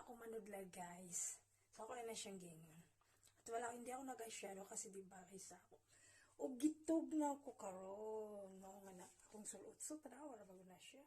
na ako manudlay, guys. So ako na siyang gingon. At wala, hindi ako nag-eyeshadow kasi, di ba, kaysa ako. O gitog na ako karon. Mao nga na akong sulot. So tanawa ra bago na siya.